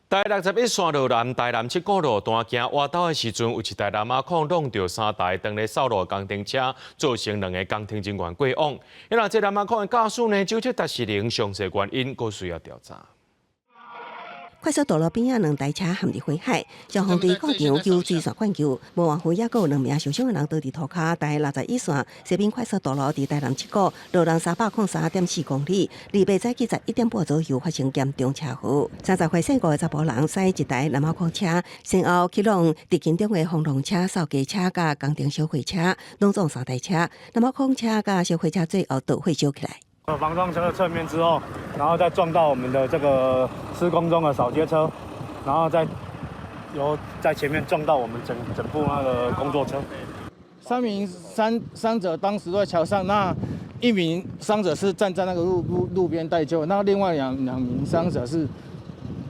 台六十一線路南台南七股路段行倚斗的時陣，有一台南亞礦挵著三台當咧掃路工程車，造成兩個工程人員過往。那這南亞礦的駕駛呢，酒測達是零，詳細原因閣需要調查。快速道路邊仔兩台車陷入火海，消防隊到場救水線灌救，無偌遠猶閣有兩名受傷的人倒佇塗跤。台六十一線西濱快速道路佇台南七股路南303.4公里，28早起11點半左右發生嚴重車禍。30歲姓顧的查埔人駛一台南亞礦車，先後去挵佇勤中的防撞車、掃街車佮工程小貨車，攏總三台車。南亞礦車佮小貨車最後導火燒起來。防撞車側面之後，然後再撞到我們的這個施工中的掃街車，然後再由在前面撞到我們整整部那個工作車。三名傷傷者當時都在橋上，那一名傷者是站在那個路邊待救，那另外兩名傷者是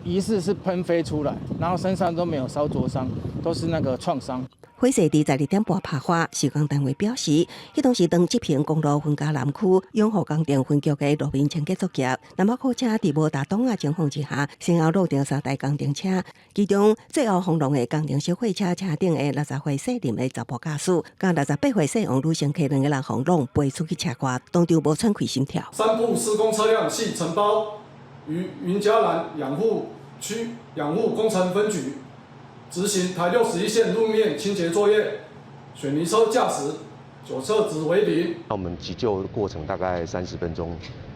疑似是噴飛出來，然後身上都沒有燒灼傷，都是那個創傷。火勢佇12點半爆發，施工單位表示，彼當時當執行公路雲嘉南區養護工程分局的路面清潔作業，南亞貨車佇無踏擋仔情況之下，先後挵著三台工程車，其中最後轟隆的工程小貨車車頂的60歲姓林的查埔駕駛，佮68歲姓王女乘客兩个人予挵飛出去車外，當場無喘氣心跳。三部施工車輛係承包於雲嘉南養護區養護工程分局，執行台六十一線路面清潔作業，水泥車駕駛酒測值為零。那我們急救的過程大概30分鐘，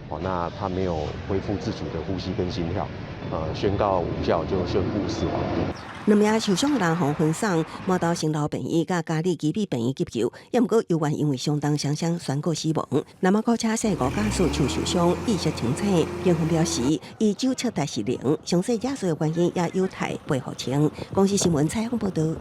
哦，那他沒有恢復自主的呼吸跟心跳，宣告無效，就宣布死亡。兩名受傷的人予分送麻豆新樓病院佮嘉里基比病院急救，猶毋過猶原因為相當雙雙宣告死亡。南亞貨車姓吳駕駛手受傷，意識清醒。警方表示，伊酒測值是零，詳細駕駛的原因也有待厘清。公視新聞採訪報導。